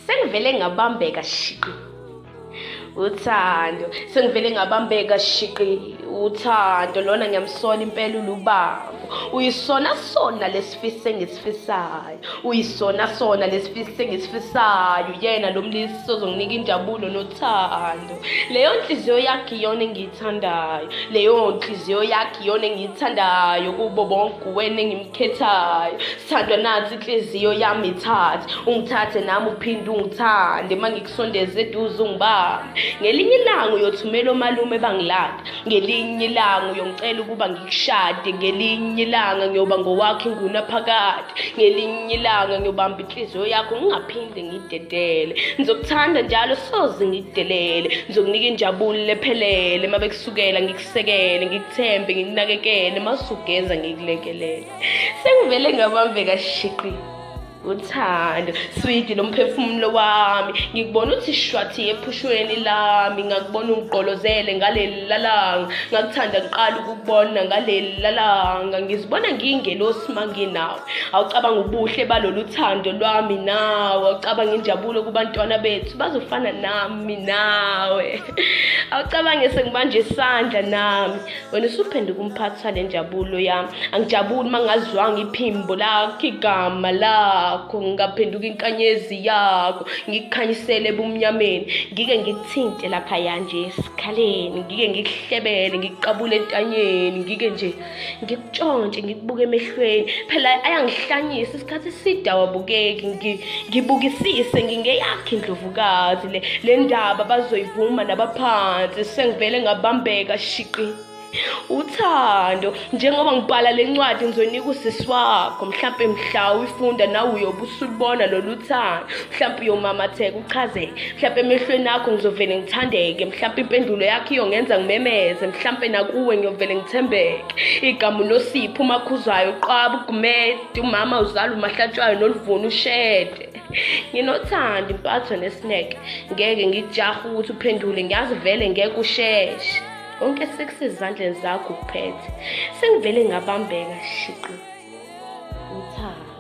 Sengivele ngabambeka shiqi uthando, sengivele ngabambeka shiqi uthando. Lona ngiyamsola impela ulubambo, uyisona sona lesifiso engisifisayo, uyisona sona lesifiso engisifisayo. Uyena lo mlisa ozonginika injabulo nothando. Leyo nhliziyo yakhe iyona engiyithandayo, leyo nhliziyo yakhe iyona engiyithandayo. Kubo bonke uwena engimkhethayo. Sithandwa, nansi inhliziyo yami, ithathe ungithathe nami uphinde ungithande. Uma ngikusondeze eduze ungibambe. Ngelinye ilanga uyothumela omalume bangilanda, ngelinye ilanga uyongicela ukuba ngikushade, ngelinye ilanga ngiyoba ngowakho ingunaphakade, ngelinye ilanga ngiyobamba inhliziyo yakho ngingaphinde ngidedele. Ngizokuthanda njalo, soze ngikudelele, ngizokunika injabulo ephelele. Uma bekusukela ngikusekele, ngikuthembe, ngikunakekele, uma usugeza ngikulekelele. Sengivele ngabambeka shiqi uthando, swidi lomphefumulo wami. Ngikubona uthi shwathi ephushweni lami, ngakubona ungigqolozele ngaleli lalanga, ngakuthanda ngiqala ukukubona ngaleli lalanga. Ngizibona ngiyingelosi manginawe. Awucabanga ubuhle balolu thando lwami nawe, awucabanga injabulo kubantwana bethu bazofana nami nawe, awucabange sengibanje isandla nami, wena usuphenduka umphathi wale njabulo yami. Angijabuli uma ngazwanga iphimbo lakho, igama lakho. Ngingaphenduka inkanyezi yakho, ngikukhanyisele ebumnyameni, ngike ngikuthinte laphaya nje esikhaleni, ngike ngikuhlebele, ngikuqabule entanyeni, ngike nje ngikutshontshe, ngikubuke emehlweni. Phela ayangihlanyisa, isikhathi eside awabukeki. Ngibukisise, ngingeyakhe indlovukazi. Le ndaba bazoyivuma nabaphansi. Sengivele ngabambeka shiqi uthando. Njengoba ngibhala le ncwadi, ngizonika usisi wakho. Mhlampe mhla uyifunda nawe uyobe usulubona lolu thando, mhlampe uyomamatheka uchazeke, mhlampe emehlweni akho ngizovele ngithandeke, mhlampe impendulo yakho iyongenza ngimemeze, mhlampe nakuwe ngiyovele ngithembeke. Igama uNosipho, uMakhuzwayo, uQwaba, uGumede, umama uzala uMahlatshwayo noluvuna uShede. Nginothando, impatho nesineke. Ngeke ngikujahe ukuthi uphendule, ngiyazi vele ngeke usheshe. Konke sekusezandleni zakho, ukuphethe. Sengivele ngabambeka shiqi uthando.